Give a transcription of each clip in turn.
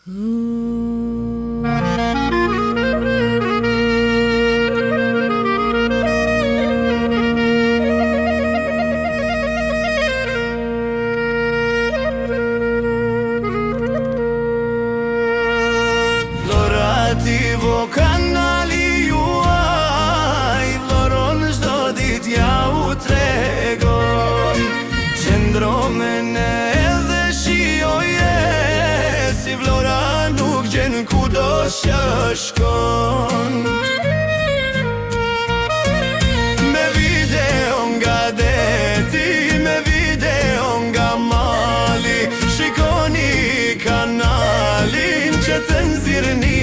Vlora TV kanali juaj Vlorën çdo ditë ja u tregon Qëndro me ne edhe shijoje Si Vlora nuk gjen kudo që shkon Me video nga deti Me video nga mali Shikoni kanalin Që të nxirrni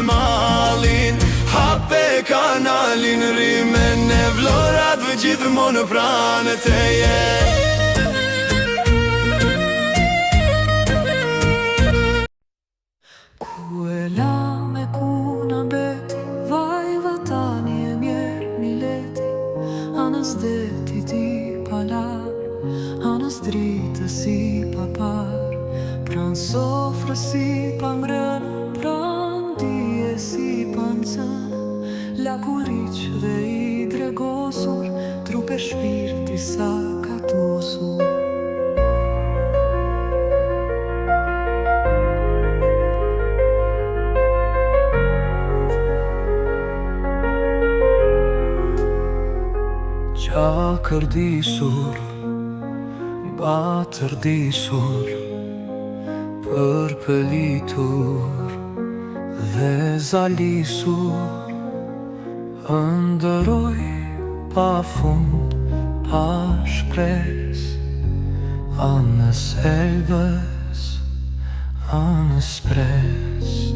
mallin Hape kanalin Rri me ne Vlora gjithmonë pranë teje. Ku e lamë e ku na mbeti Vaj vatani e mjerë mileti Anës detit i palarë Anës dritës i paparë Pranë sofrës i pangrënë Pranë dijes i panxënë Lakuriq dhe i dregosur Trup e shpirt i sakatosur. Gjakërdisur, batërdisur, përpëlitur dhe zalisur Ëndërroj pa fund, pa shpresë Anës Elbës, anës Presë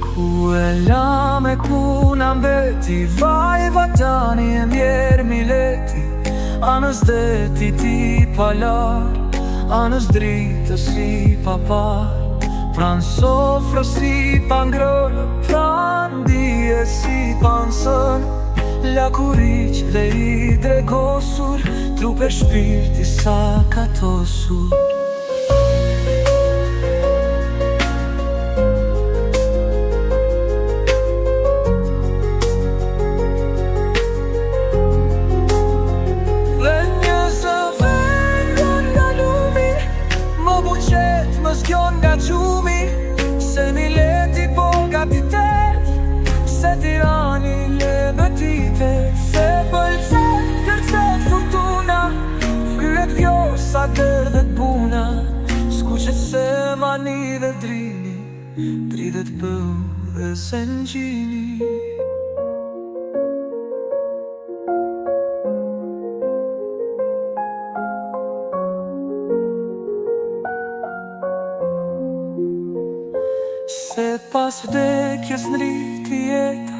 Ku e lamë e ku na mbeti Vaj vatani e mjerë mileti Anës detit i palarë Anës dritës i paparë Pranë sofrës i pangrënë Pranë dijes i panxënë Lakuriq dhe i dregosur Trup e shpirt i sakatosur. Dhe një zë vengon nga lumi Më buçet, më zgjon nga gjumi Se mileti po gatitet Se tirani lebetitet Se pëlcet, kërcet furtuna Fryhet Vjosa derdhet Buna Skuqet Semani dhe Drini Dridhet Beu dhe Zengjini. Se pas vdekjes ndriti jeta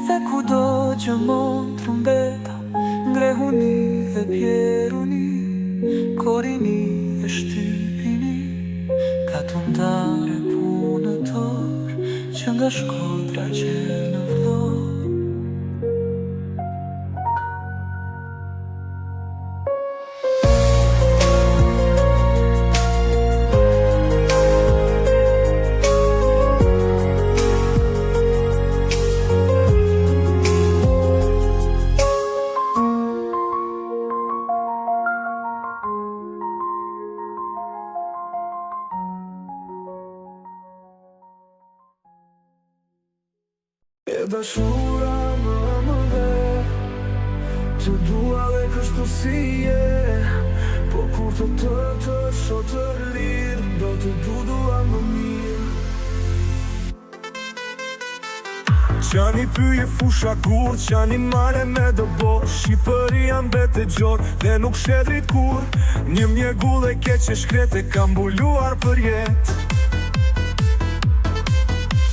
Dhe kudo gjëmon trumbeta Ngrehuni dhe bjeruni Korrini dhe shtypini Katundarë e punëtorë Që nga Shkodra gjer në Vlorë. E dashura më më dhe Të dua dhe kështu si je Po kur të të të shoh të lirë Do të du dua më mirë Qani pyje fusha gur Qani male me dëborë Shqipëria mbet e gjorë Dhe nuk sheh dritë kurrë Një mjegull e keqe e shkretë E ka mbuluar për jetë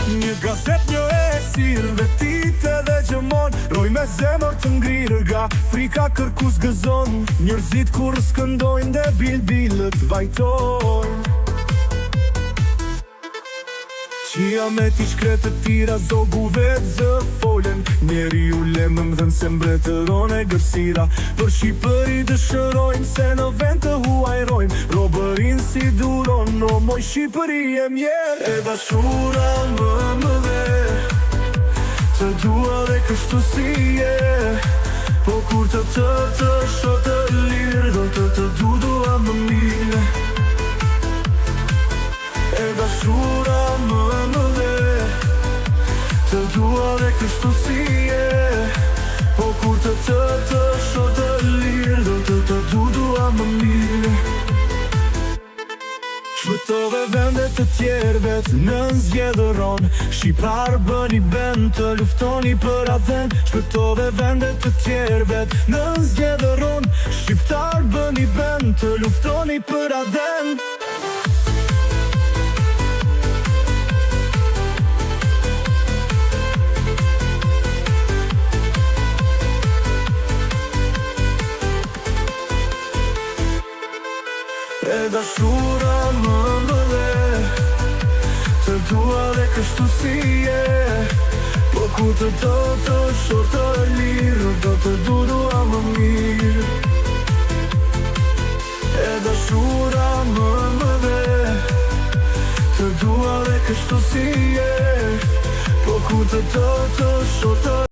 Një gazetë një errësirë Vetit edhe gjëmon Rroj me zemër të ngrirë Nga frika kërkush s'gëzon Njerëzit kurrë s'këndojnë Dhe bilbilët vajtojnë. Qia me ti shkretëtira zogu vetë zë folen. Njeriu le më mdhën se mbretëron egërsira. Për Shqipëri dëshërojmë se në vend të huaj rojmë. Robërin si duron, o moj Shqipëri e mjerë. E dashura më më dhe Të dua dhe kështu si je. Po kur të të të shoh të lirë Do të të du dua më mirë. E dashura më më dhe Të dua dhe kështu si je. Po kur të të të shoh të lirë Do të të du dua më mirë. Shpëtove vende të tjerë vetë nën zgjedhëron. Shqiptar bëni bend të luftoni për atdhen Shpëtove vende të tjerë vetë nën zgjedhëron. Shqiptar bëni bend të luftoni për atdhen E dashura më më dhe Të dua dhe kështu si je. Po kur të të të shoh të lirë Do të du dua më mirë. E dashura më më dhe Të dua dhe kështu si je. Po kur të të të shoh të.